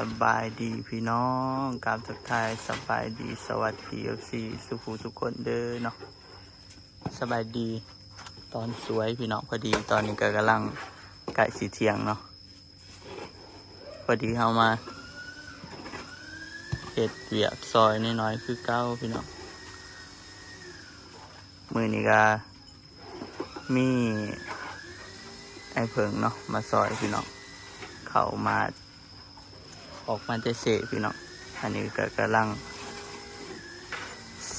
ສະບາຍດີພີ່ນ້ອງ ກາບທັກທາຍສະບາຍດີ ສະຫວັດດີ ເອັຟຊີ ສູ່ຜູ້ທຸກຄົນເດີເນາະ. ສະບາຍດີຕອນສວຍພີ່ນ້ອງ ພໍດີຕອນນີ້ກໍກຳລັງໃກ້ຊິທ່ຽງເນາະ. ພໍດີເຮົາມາເຮັດວຽກຊອຍນ້ອຍໆຄືເກົ່າພີ່ນ້ອງ. ມື້ນີ້ກໍມີອ້າຍເຜິ້ງເນາະ ມາຊອຍພີ່ນ້ອງ ເຂົ້າມາ ອອກມາແຕ່ເຊພີ່ນ້ອງ. ອັນນີ້ກໍກຳລັງ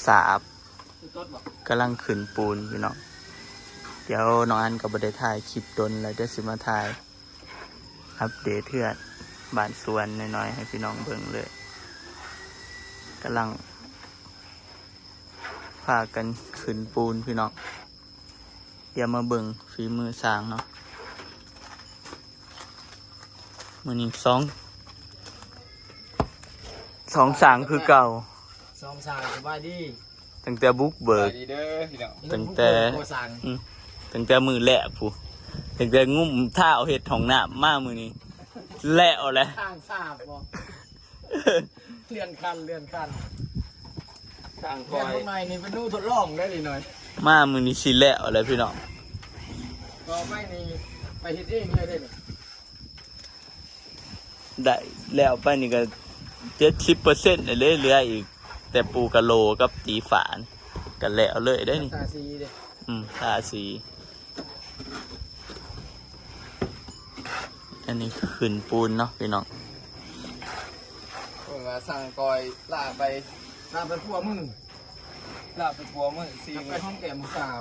ສາບ ກຳລັງຂຶ້ນປູນພີ່ນ້ອງ. ດຽວນ້ອງອັນກໍບໍ່ໄດ້ຖ່າຍຄລິບດົນແລ້ວ ດຽວຊິມາຖ່າຍອັບເດດເຮືອນບ້ານສວນໜ້ອຍໆໃຫ້ພີ່ນ້ອງເບິ່ງເລີຍ. ກຳລັງພາກັນຂຶ້ນປູນພີ່ນ້ອງ. ດຽວມາເບິ່ງຝີມືຊ່າງເນາະ. ມື້ນີ້ສອງ ສອງຊ່າງຄືເກົ່າ ສອງຊ່າງ. ສະບາຍດີ ຕັ້ງແຕ່ບຸກເບີກ ສະບາຍດີເດີພີ່ນ້ອງ. ຕັ້ງແຕ່ ບຸກເບີກກໍ່ສ້າງ ອືມ ຕັ້ງແຕ່ມື້ແລກພຸ້ນ ຕັ້ງແຕ່ງຸ້ມທ້າວເຮັດຫ້ອງນ້ຳມາ ມື້ນີ້ແລ້ວແຫຼະ. ສ້າງສາບບໍ່? ເລື່ອນຂັ້ນ ເລື່ອນຂັ້ນ. ສ້າງກ່ອຍ ເຮືອນຂ້າງໃນນີ້ເປັນໜູທົດລອງໄດ້ນີ້ໜ້ອຍ. ມາມື້ນີ້ຊິແລ້ວແລ້ວພີ່ນ້ອງ. ຕໍ່ໄປນີ້ໄປເຮັດເອງເລີຍເດ້ນີ້. ໄດ້ແລ້ວໄປນີ້ກໍເຈັດສິບເປີເຊັນແລ້ວເດ້ ເຫຼືອອີກແຕ່ປູກະໂລກັບຕີຝານີ້ ກໍແລ້ວເລີຍເດ້ນີ້. ທາສີເດ້. ອືມ ທາສີ. ອັນນີ້ຂຶ້ນປູນເນາະພີ່ນ້ອງ. ເພິ່ນວ່າສ້າງກ່ອຍ ລາໄປ ລາໄປຄົວມື ລາໄປຄົວມື ສີມື ຫອມແກ້ມຜູ້ສາວ.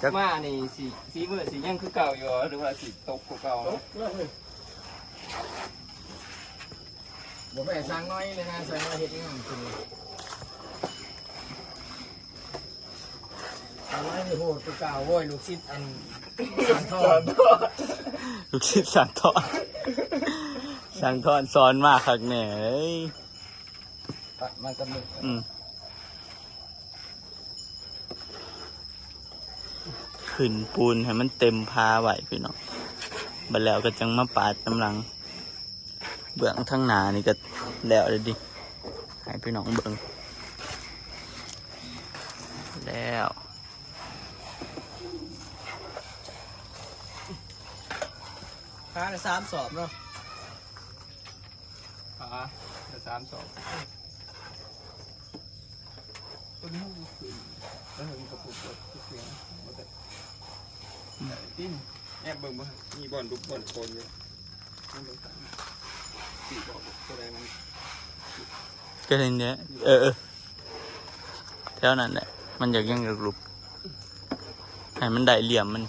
ຈັກ ມານີ້ສີ ສີມືຊິຍັງຄືເກົ່າຢູ່ ຫຼືວ່າຊິຕົກກວ່າເກົ່າ? ຕົກເລີຍ ບໍ່ແພ້ຊ່າງນ້ອຍເລີຍນະ. ຊ່າງນ້ອຍເຮັດງາມຂຶ້ນ ຊ່າງນ້ອຍນີ້ໂຫດກວ່າເກົ່າ. ໂອ້ຍ ລູກສິດອັນ ຊ່າງທອນ ລູກສິດຊ່າງທອນ ຊ່າງທອນສອນມາຄັກແນ່ເອີຍ. ປະມາກັບມື ອືມ ຂຶ້ນປູນໃຫ້ມັນເຕັມພາໄວ້ພີ່ນ້ອງ. ບັດແລ້ວກໍຈັ່ງມາປາດກຳລັງ. ເບື້ອງທາງໜ້ານີ້ກໍແລ້ວແລ້ວເດ້ ໃຫ້ພີ່ນ້ອງເບິ່ງ. ແລ້ວ ພາໄດ້ສາມສອບເນາະ. ຂາ ເຫຼືອສາມສອງ ຕົວນີ້ມັນບໍ່ຂຶ້ນ ແລ້ວມັນກໍບໍ່ ບໍ່ ບໍ່ເປັນ ບໍ່ໄດ້ ອືມ ໄດ້ຕິ ແອບເບິ່ງບໍ່ ມີບ່ອນຫຼຸບບ່ອນໂກນຢູ່ ມັນບໍ່ຕັນ ຊິບອກຕົວໃດມັນ ກໍເຫັນແຫຼະ ເອີໆ ແຖວນັ້ນແຫຼະ ມັນຢາກ ຍັງຢາກຫຼຸບ ໃຫ້ມັນໄດ້ຫຼ່ຽມມັນ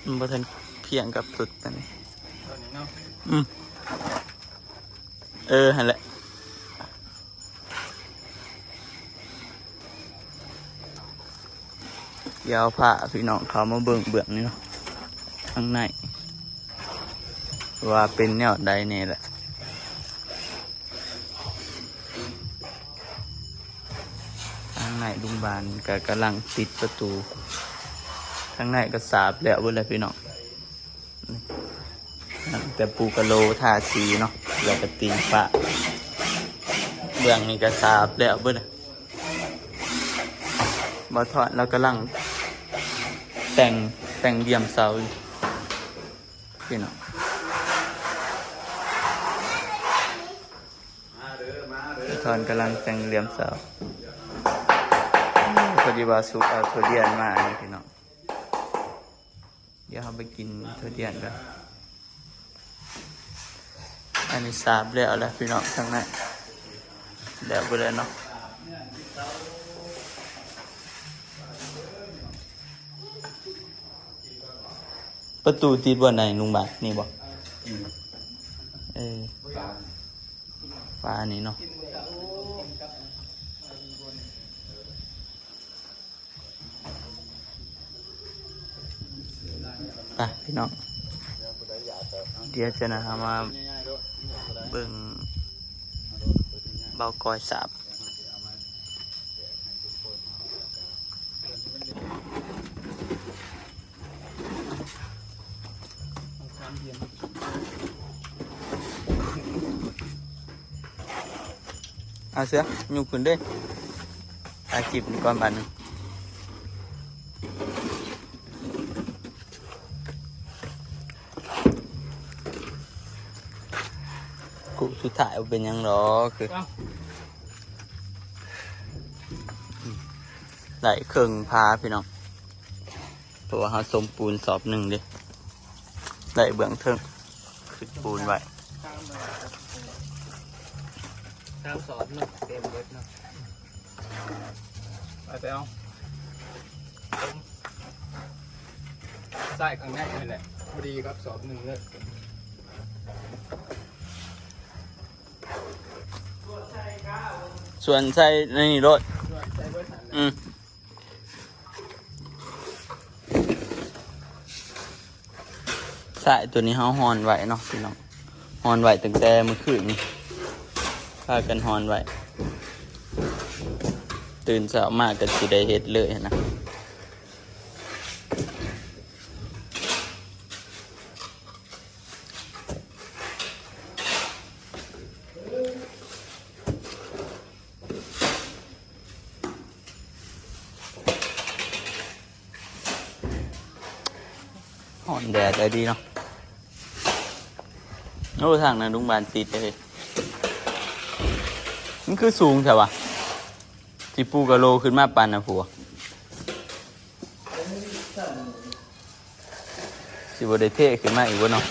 ມັນບໍ່ທັນພຽງກັບຕົວນັ້ນ ຕົວນີ້ເນາະ ອືມ ເອີ ຫັ້ນແຫຼະ ດຽວພາພີ່ນ້ອງເຂົ້າມາເບິ່ງເບື້ອງນີ້ເນາະ ທາງໃນ ວ່າເປັນແນວໃດແດ່ລະ. ທາງໃນລຸງບານກໍກຳລັງຕິດປະຕູ ທາງໃນກໍສາບແລ້ວເບິດແລ້ວພີ່ນ້ອງ. ຕັ້ງແຕ່ປູກະໂລ ທາສີເນາະ ແລ້ວກໍຕີຝາ ເບື້ອງນີ້ກໍສາບແລ້ວເບິດແລ້ວ. ບ່າວທອດລາວກຳລັງແຕ່ງ ແຕ່ງຫຼ່ຽມເສົາຢູ່ພີ່ນ້ອງ. ຕອນກຳລັງແຕ່ງຫຼ່ຽມເສົາ ພໍດີວ່າສຸກເອົາທຸລຽນມາໃຫ້ພີ່ນ້ອງ. ດຽວເຮົາໄປກິນທຸລຽນກ່ອນ. ອັນນີ້ສາບແລ້ວແຫຼະພີ່ນ້ອງ ທາງໃນແລ້ວເບິດແລ້ວເນາະ. ປະຕູຕິດບ່ອນໃດ ລຸງບາດ ນີ້ບໍ່? ອືມ ເອີ ຝານີ້ເນາະ. ໄປພີ່ນ້ອງ ດຽວຈະນະເຮົາມາເບິ່ງເບົາກອຍສາບ. ສາມຫຼ່ຽມ ເອົາເສືອ ຍົກຂຶ້ນເດ້ ຖ່າຍຄລິບກ່ອນບາດໜຶ່ງ. ກູສຸດທ້າຍບໍ່ເປັນຫຍັງດອກ ຄື ເອົ້າ ໄດ້ເຄິ່ງພາພີ່ນ້ອງ ເພາະວ່າເຮົາສົມປູນສອບໜຶ່ງເດ້ ໄດ້ເບື້ອງເທິງຂຶ້ນປູນໄວ້ ສາມສອບເນາະ ເຕັມເບິດເນາະ. ໄປ ໄປເອົາ ໃສ່ຂ້າງໃນນີ້ແຫຼະ ພໍດີກັບສອບໜຶ່ງເລີຍ. ສ່ວນໃສ່ໃນນີ້ໂລດ ສ່ວນໃສ່ເບິດຫັ້ນແຫຼະ. ອືມ ສາຍຕົວນີ້ເຮົາຮ່ອນໄວ້ເນາະພີ່ນ້ອງ ຮ່ອນໄວ້ຕັ້ງແຕ່ມື້ຄືນນີ້ ພາກັນຮ່ອນໄວ້ ຕື່ນເຊົ້າມາກໍຊິໄດ້ເຮັດເລີຍຫັ້ນນະ. ຮ້อนแดดเลยดีเนาะ โอ้ ทางนั้นโรงพยาบาลติดเลย มันคือสูงแท้วะ สิปูกะโลขึ้นมาปานน่ะผัว สิบ่ได้เทขึ้นมาอีกบ่เนาะ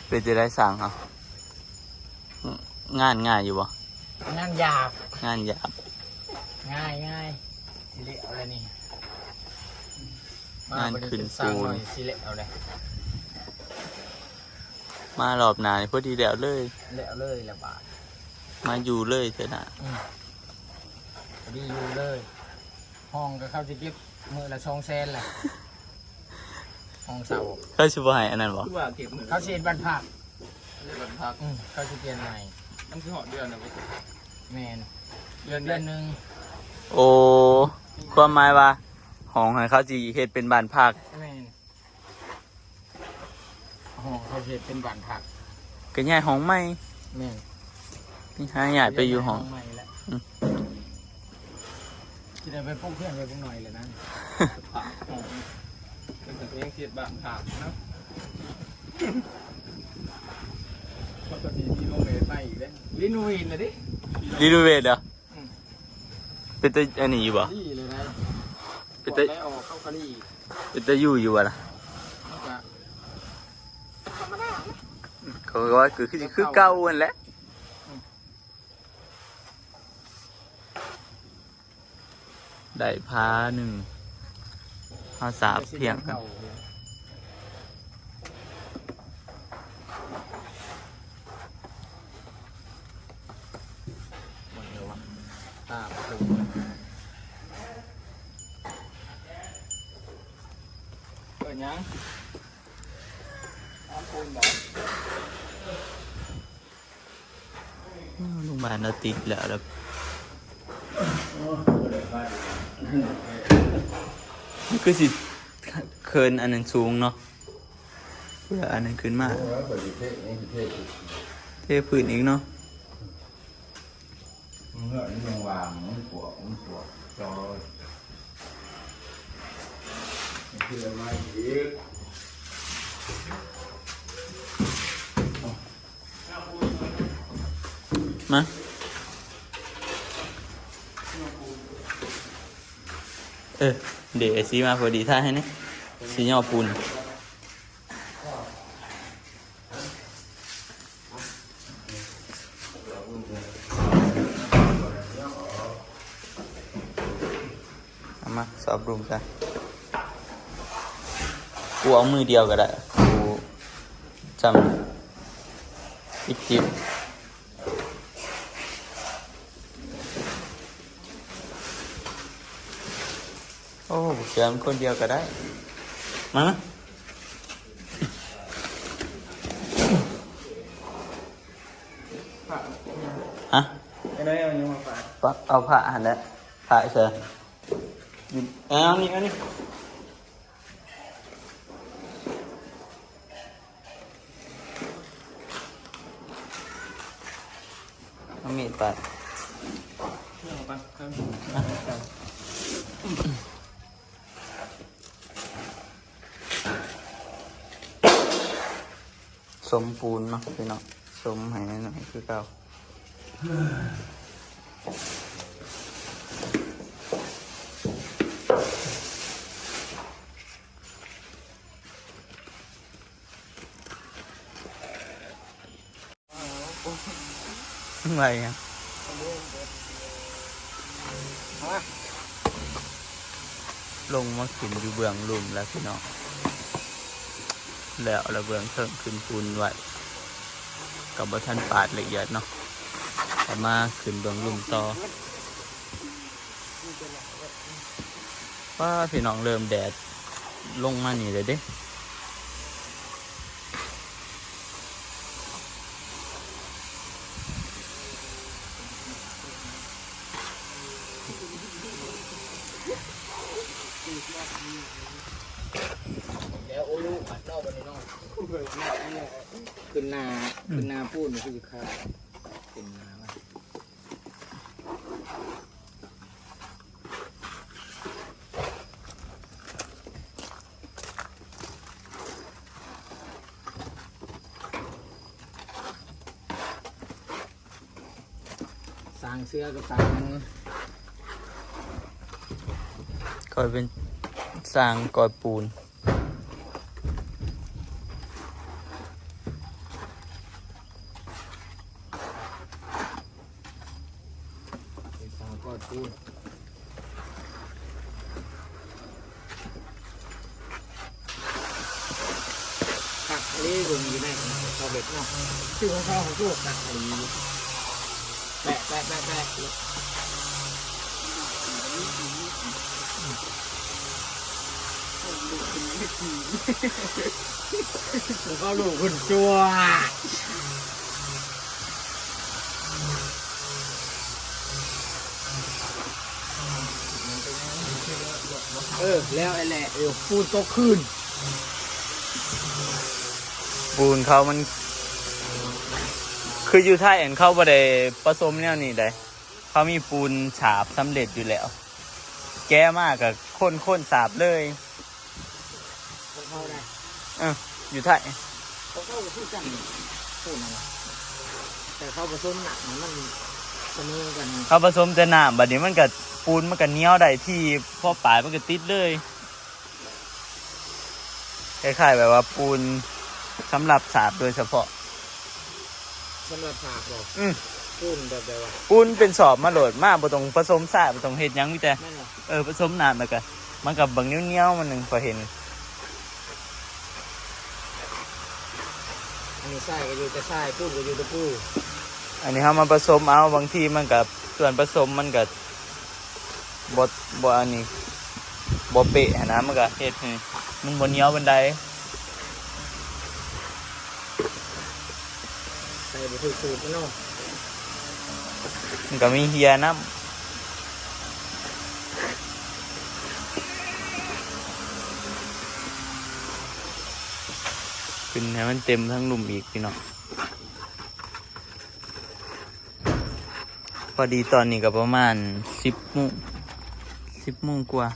เป็นจั่งใดช่างเฮา งานง่ายอยู่บ่ งานหยาบ งานหยาบ ง่ายๆ สิแล้วแล้วนี่ งานขึ้นปูน มาบัดนี้เป็นช่างหน่อย สิแล้วแล้ว มารอบหน้านี่พอดีแล้วเลย แล้วเลยละบาด มาอยู่เลยเถอะนะ อืม พอดีอยู่เลย ห้องก็เขาสิเก็บมื้อละสองแสนแหละ ห้องเช่า เขาสิบ่ให้อันนั้นบ่ คือว่าเก็บมื้อ เขาสิเฮ็ดบ้านพัก เฮ็ดบ้านพัก อืม เขาสิเปลี่ยนใหม่ มันคือฮอดเดือนน่ะบ่ แม่น เดือนใด เดือนหนึ่ง โอ้ ความหมายว่าห้องให้เขาสิเฮ็ดเป็นบ้านพัก แม่น ห้องเขาสิเฮ็ดเป็นบ้านพัก ก็ย้ายห้องใหม่ แม่น นี่หาย้ายไปอยู่ห้อง ย้ายห้องใหม่แล้ว อืม สิได้ไปปลูกเฮือนไว้จักหน่อยแหละนะ เป็นจั่งเองเฮ็ดบ้านพักเนาะ เขาก็สิรีโนเวทใหม่อีกเด้ รีโนเวทน่ะดิ รีโนเวทเหรอ อืม เป็นตาอันนี้อยู่บ่ ดีเลยนะ เป็นตา กวาดได้ออกเข้าคดี เป็นตาอยู่อยู่บ่ล่ะ มันก็ธรรมดานะ เขาก็ว่าคือ คือ คือเก่าหั่นแหละ อืม ได้พาหนึ่ง พาสาบเพียง หมดแล้ววะ ตาประตู เปิดยัง ตามปูนบ่ โรงพยาบาลเราติดแล้ว แล้ว มันคือสิเคินอันนั้นสูงเนาะ เพื่ออันนั้นขึ้นมา โอ้ย เปิดสิเท นี่สิเทอีก เทพื้นอีกเนาะ มันก็ยังวาง มันปวก มันปวกจอย มันคืออะไรอีก มา เออ เดี๋ยวไอ้ซีมาพอดี ถ่ายให้แหน่ สิย่อปูน เอามา สอบดุมซะ กูเอามือเดียวก็ได้ กูจำ จิบจิบ โอ้ บ่เชื่อมันคนเดียวก็ได้ มา มา เ ປັກເອົາຜ້າຫັ້ນແຫຼະ ຜ້າໃສ່ ເອົານີ້ ເອົານີ້ ເອົາມີດປາດ. ສົມປູນເນາະພີ່ນ້ອງ ສົມໃຫ້ໜ້ອຍຄືເກົ່າ. ໄວຫຍັງ ລົງມາຂຶ້ນຢູ່ເບື້ອງລຸ່ມແລ້ວພີ່ນ້ອງ ແລ້ວລະເບື້ອງເທິງຂຶ້ນປູນໄວ້ ກໍບໍ່ທັນປາດລະອຽດເນາະ ກໍມາຂຶ້ນເບື້ອງລຸ່ມຕໍ່. ປ້າ ພີ່ນ້ອງ ເລີ່ມແດດລົງມານີ້ແລ້ວເດ້. ແລ້ວໂອລູບັດເນາະ ບັດນີ້ເນາະ ຂຶ້ນໜ້າ ອືມ ຂຶ້ນໜ້າປູນຄືຂາດ ຂຶ້ນໜ້າມາ. ສ້າງເສືອກັບສ້າງ ຂ້ອຍເປັນຊ່າງກ່ອຍປູນ. ເປັນຊາວກ້ອຍປູນ ຄັກອີ່ຫຼີ ເບິ່ງຢູ່ໃນເຂົາເຮັດເນາະ ຊື່ຂອງເຂົາ ຂອງໂຕຄັກອີ່ຫຼີ ແປະ ແປະ ແປະ ແປະ. ເຂົາລູກເພິ່ນຕົວະ ເອີ ແລ້ວແຫຼະ ເອີ ປູນຕົກຄືນ ປູນເຂົາມັນ ຄືຢູ່ໄທຫັ້ນ ເຂົາບໍ່ໄດ້ປະສົມແນວນີ້ໃດ. ເຂົາມີປູນສາບສຳເລັດຢູ່ແລ້ວ ແກະມາກໍຄົນໆສາບເລີຍ. ຂອງເຂົາໄດ໋ ເອີ ຢູ່ໄທ ຂອງເຂົາກໍຄືກັນ ປູນນັ້ນນະ ແຕ່ເຂົາປະສົມນ້ຳໃຫ້ມັນສະເໝີກັນ ເຂົາປະສົມແຕ່ນ້ຳ ບັດນີ້ມັນກໍ ປູນມັນກໍໜຽວໄດ້ທີ່ ພໍປາຍມັນກໍຕິດເລີຍ. ຄ້າຍໆແບບວ່າປູນສຳລັບສາບໂດຍສະເພາະ. ສຳລັບສາບບໍ? ອື ປູນແບບໃດວະ? ປູນເປັນສອບມາໂລດ ມາບໍ່ຕ້ອງປະສົມຊາຍ ບໍ່ຕ້ອງເຮັດຫຍັງ ມີແຕ່ ແມ່ນຫວາ? ເອີ ປະສົມນ້ຳ ແລ້ວກະມັນກະບັກໜຽວໆ ມັນໜຶ່ງ ຂ້ອຍເຫັນ. ອັນນີ້ຊາຍກໍຢູ່ແຕ່ຊາຍ ປູນກໍຢູ່ແຕ່ປູນ. ອັນນີ້ເຮົາມາປະສົມເອົາ ບາງທີມັນກະ ສ່ວນປະສົມມັນກະ ບໍ່ ບໍ່ອັນນີ້ ບໍ່ເປະຫັ້ນນະ ມັນກະເຮັດໃຫ້ມັນບໍ່ໜຽວປານໃດ. ໃສ່ບໍ່ຖືກສູດເນາະ ມັນກະມີເຮ່ຍນຳ. ຂຶ້ນໃຫ້ມັນເຕັມທັງລຸ່ມອີກ ພີ່ນ້ອງ. ພໍດີຕອນນີ້ກໍປະມານສິບໂມງ ສິບໂມງກວ່າ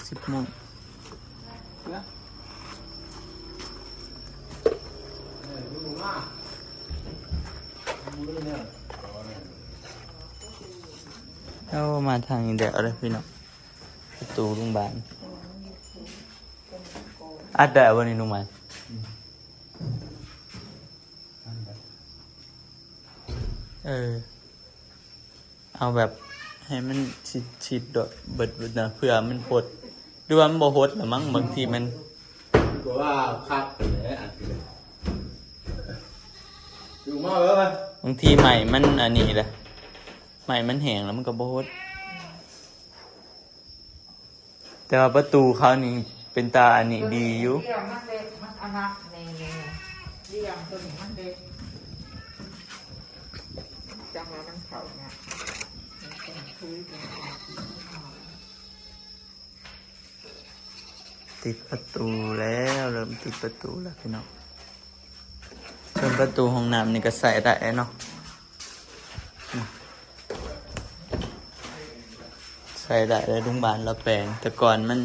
ສິບໂມງ. ເອົາ ມາທາງນີ້ແລ້ວເດີພີ່ນ້ອງ ປະຕູໂຮງບານ. ອັດໄດ້ບໍ່ນີ້ ລຸງໝາຍ? ເອີ ເອົາແບບໃຫ້ມັນຊິດໆໂດດເບິດໆນະ ເພື່ອມັນຫົດ ຫຼືວ່າມັນບໍ່ຫົດລະມັ້ງ ບາງທີມັນ ກໍວ່າຄັກແຫຼະ ອັດ ຢູ່ມາເລີຍ ບາງທີໄມ້ມັນອັນນີ້ແຫຼະ ໄມ້ມັນແຫ້ງແລ້ວມັນກໍບໍ່ຫົດ. ແຕ່ວ່າປະຕູເຂົານີ້ເປັນຕາອັນນີ້ດີຢູ່ ດຽວມັນເລັກ ມັນອະນັກແນ່ ດຽວໂຕນີ້ມັນເລັກ ຈັ່ງວ່າມັນເຂົ້າຍາກ. ຕິດປະຕູແລ້ວ ເລີ່ມຕິດປະຕູແລ້ວພີ່ນ້ອງ. ເຊິ່ງປະຕູຫ້ອງນ້ຳນີ້ກໍໃຊ້ໄດ້ເນາະ ໃຊ້ໄດ້ແລ້ວ. ລຸງບານລາວແປງ ແຕ່ກ່ອນມັນ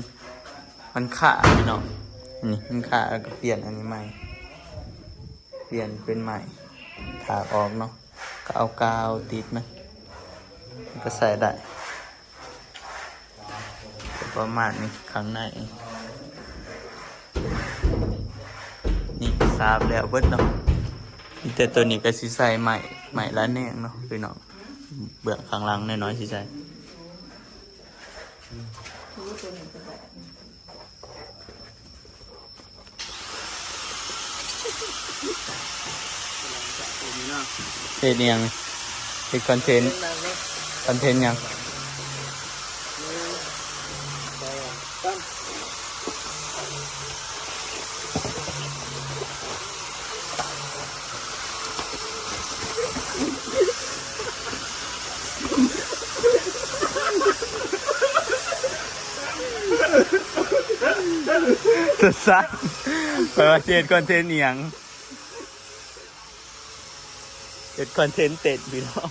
ມັນຄາພີ່ນ້ອງ ນີ້ມັນຄາ ແລ້ວກໍປ່ຽນອັນນີ້ໃໝ່ ປ່ຽນເປັນໄມ້ ຖ້າອອກເນາະ ກໍເອົາກາວຕິດມັນ ມັນກໍໃຊ້ໄດ້. ປະມານນີ້ ຂ້າງໃນນີ້ສາບແລ້ວເບິດເນາະ. ແຕ່ໂຕນີ້ກໍຊິໃສ່ໄມ້ ໄມ້ລະແນງເນາະພີ່ນ້ອງ ເບື້ອງຂ້າງຫຼັງນ້ອຍໆຊິໃສ່ ເຮັດອີ່ຫຍັງ? ເຮັດຄອນເທັນ ຄອນເທັນຫຍັງ? ສັດໆ ຂ້ອຍວ່າຊິເຮັດຄອນເທັນອີ່ຫຍັງ? ເຮັດຄອນເທັນເຕັ້ນພີ່ນ້ອງ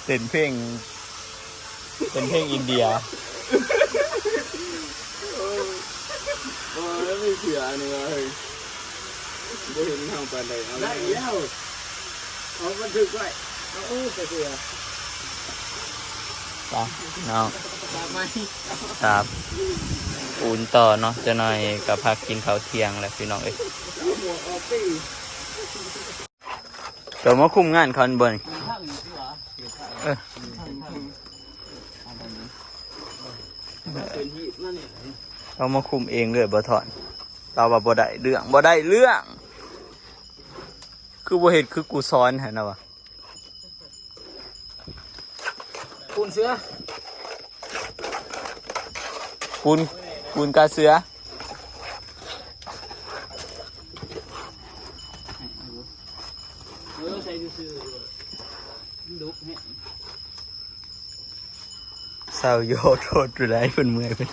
ເຕັ້ນເພງ ເຕັ້ນເພງອິນເດຍ. ບໍ່ ບໍ່ໄດ້ເຊື່ອອັນນີ້ວ່າ ເຮີ້ຍ ບໍ່ເຫັນເຮົາປານໃດ. ເອົາ ໄດ້ແລ້ວ ເອົາບັນທຶກໄວ້ ເອົາ ໂອ້ ໄປເຊື່ອ ໄປເນາະ ຕາມ ປູນຕໍ່ເນາະ. ຈັກໜ່ອຍກໍພັກກິນເຂົ້າທ່ຽງແລ້ວພີ່ນ້ອງເອີຍ. ເຈົ້າມາຄຸມງານເຂົາແມ່ນບໍ່ນີ້? ເອີ ເຮົາມາຄຸມເອງເລີຍ ບໍ່ຖອນ. ລາວວ່າບໍ່ໄດ້ເລື່ອງ ບໍ່ໄດ້ເລື່ອງ ຄືບໍ່ເຮັດຄືກູສອນຫັ້ນນະວ່າ. ປູນເສືອ ປູນ ປູນກາເສືອ. ເອີ ໃສ່ຊື່ໆ ມັນດຸແຮງ. ເຊົາຢູ່ ໂທດຢູ່ໄດ໋ ເພິ່ນເມື່ອຍເພິ່ນ.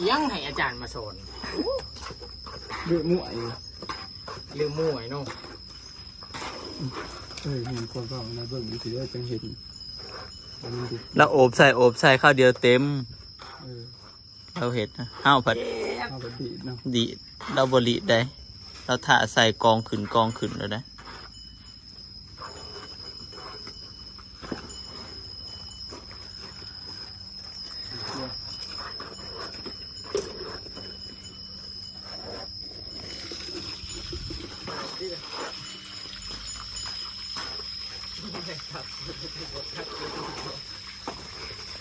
ຍັງໃຫ້ອາຈານມາສອນ ເລື່ອງມວຍ ເລື່ອງມວຍເນາະ. ເອີ ແມ່ນ ຄວາມເວົ້ານະ ເບິ່ງຢູ່ຊິເດີ ຈັ່ງເຫັນ ລາວໂອບໃສ່ ໂອບໃສ່ຄາວດຽວເຕັມ. ເອີ ລາວເຮັດນະ ເຮົາພັດ ເຮົາພັດດີດເນາະ ດີດ. ລາວບໍ່ລີດໃດ໋ ລາວຖ້າໃສ່ກອງຂຶ້ນ ກອງຂຶ້ນໂລດໃດ໋.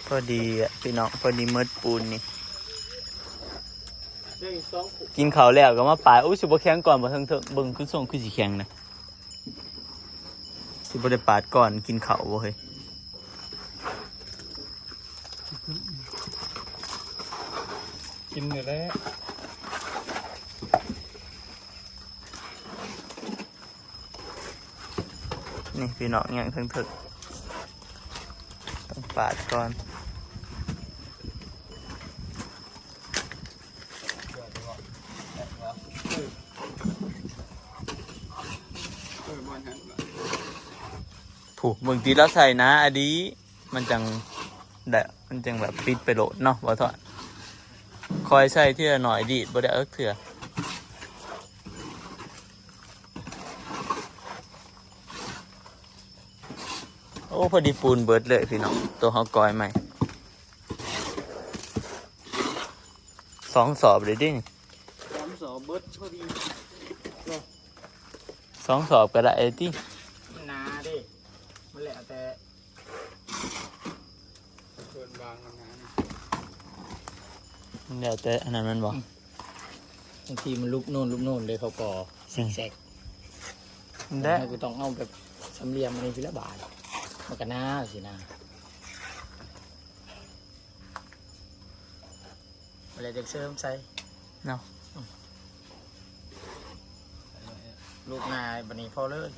ພໍດີອະ ພີ່ນ້ອງ ພໍດີໝົດປູນນີ້. ກິນເຂົ້າແລ້ວກໍມາປາດ. ໂອ້ຍ ຊິບໍ່ແຂງກ່ອນບໍ່ ເທິງໆ ເບິ່ງຄືຊົງຄືຊິແຂງນະ. ຊິບໍ່ໄດ້ປາດກ່ອນກິນເຂົ້າບໍ່ເຮີ້ຍ? ກິນນີ້ແຫຼະ. ນີ້ພີ່ນ້ອງ ຍັງເທິງໆ ຕ້ອງປາດກ່ອນ. ຜູ້ເບິ່ງຕິລາວໃສ່ໜາອະດີ ມັນຈັ່ງໄດ້ ມັນຈັ່ງແບບປິດໄປໂລດເນາະ ບໍ່ຖອນ. ຄ່ອຍໃສ່ທີລະໜ້ອຍ ດີດບໍ່ໄດ້ເອິກເທື່ອ. ໂອ້ ພໍດີປູນເບິດເລີຍພີ່ນ້ອງ ໂຕເຮົາກ່ອຍໃໝ່ ສອງສອບເລີຍເດ້ນີ້. ສອງສອບເບິດພໍດີ ສອງສອບກໍໄດ້ຕິ. ມັນໜາເດ້ ມັນແລ້ວແຕ່ ເພິ່ນວາງມັນໜານະ ມັນແລ້ວແຕ່ອັນນັ້ນແມ່ນບໍ່? ອືມ ບາງທີມັນຫຼຸບໂນ່ນຫຼຸບໂນ່ນເດ້ ເຂົາກໍ ອືມ ຊິກແຊັກ ແລ້ວເຮົາກໍຕ້ອງເອົາແບບສາມຫຼ່ຽມອັນນີ້ພີລະບາດ ມັນກໍໜາຊີ້ນະ. ແລ້ວຈັ່ງເສີມໃສ່ເນາະ. ອືມ ລູກງ່າຍບາດນີ້ພໍເລີຍ.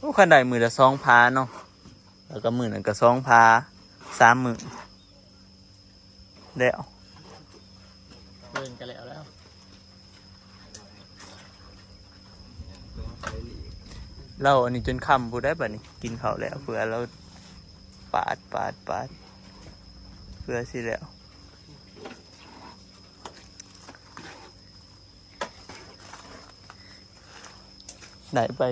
ໂອ້ ຄັນໄດ້ມື້ລະສອງພາເນາະ ແລ້ວກໍມື້ນັ້ນກໍສອງພາ ສາມມື້ແລ້ວ ເບິ່ງກໍແລ້ວແລ້ວ. ລາວອັນນີ້ຈົນຄ່ຳພຸ້ນໄດ໋ ບັດນີ້ກິນເຂົ້າແລ້ວ ເພື່ອລາວປາດ ປາດ ປາດ ເພື່ອຊິແລ້ວ. ໄດ້ໄປ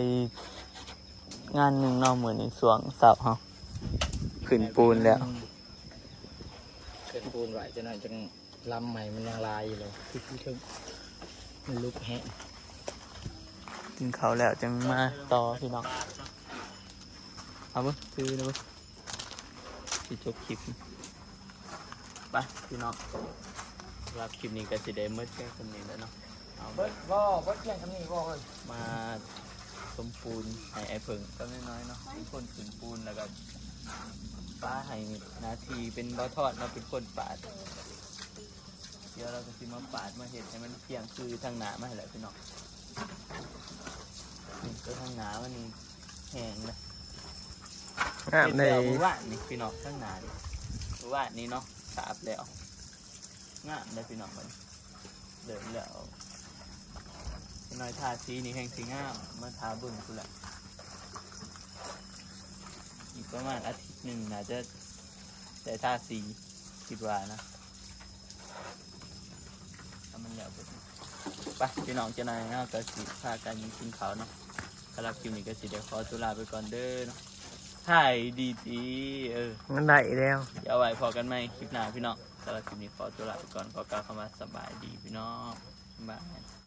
ງານໜຶ່ງເນາະ ມື້ນີ້ຊ່ວງເຊົ້າເຮົາຂຶ້ນປູນແລ້ວ ຂຶ້ນປູນໄວ້ ຈັກໜ້ອຍຈັ່ງລຳໃໝ່ ມັນຍັງຫຼາຍຢູ່ເລີຍ ຄືເທິງມັນຫຼຸບແຮງ. ກິນເຂົ້າແລ້ວຈັ່ງມາຕໍ່ພີ່ນ້ອງ ເອົາເບິ່ງ ຖືນະເບິ່ງ. ຊິຈົບຄລິບ ໄປພີ່ນ້ອງ ສຳລັບຄລິບນີ້ກໍຊິໄດ້ໝົດພຽງສ່ຳນີ້ແຫຼະເນາະ ເອົາ ເບິດບໍ່ ເບິດພຽງສ່ຳນີ້ບໍ່ເອີຍ ມາສົມປູນໃຫ້ອ້າຍເຜິ້ງກັບນ້ອຍໆເນາະ ເປັນຄົນຂຶ້ນປູນ ແລ້ວກໍປະໃຫ້ໜ້າທີ່ເປັນບ່າວທອດເນາະ ເປັນຄົນປາດ ດຽວລາວກໍຊິມາປາດມາເຮັດໃຫ້ມັນພຽງຄືທາງໜ້າມາໃຫ້ແຫຼະພີ່ນ້ອງ ນີ້ກໍທາງໜ້າມັນນີ້ແຫ້ງແລ້ວ ງາມເດ ເຮັດແລ້ວມື້ວານນີ້ພີ່ນ້ອງ ທາງໜ້ານີ້ ມື້ວານນີ້ເນາະ ສາບແລ້ວ ງາມເດ້ພີ່ນ້ອງ ບັດນີ້ເລີ່ມແລ້ວ ຈັກໜ້ອຍທາສີນີ້ແຮ່ງຊິງາມ ມາຖ້າເບິ່ງພຸ້ນແຫຼະ ອີກປະມານອາທິດໜຶ່ງໜ້າຈະໄດ້ທາສີ ຄິດວ່ານະ ຖ້າມັນແລ້ວເບິດ ໄປພີ່ນ້ອງ ຈັກໜ້ອຍເຮົາກໍຊິພາກັນກິນເຂົ້າເນາະ ສຳລັບຄລິບນີ້ກໍຊິໄດ້ຂໍຕົວລາໄປກ່ອນເດີເນາະ ຖ່າຍດີໆ ເອີ ມັນໄດ້ແລ້ວ ດຽວໄວ້ພໍ້ກັນໃໝ່ຄລິບໜ້າພີ່ນ້ອງ ສຳລັບຄລິບນີ້ຂໍຕົວລາໄປກ່ອນ ຂໍກ່າວຄຳວ່າສະບາຍດີພີ່ນ້ອງ ບາຍ.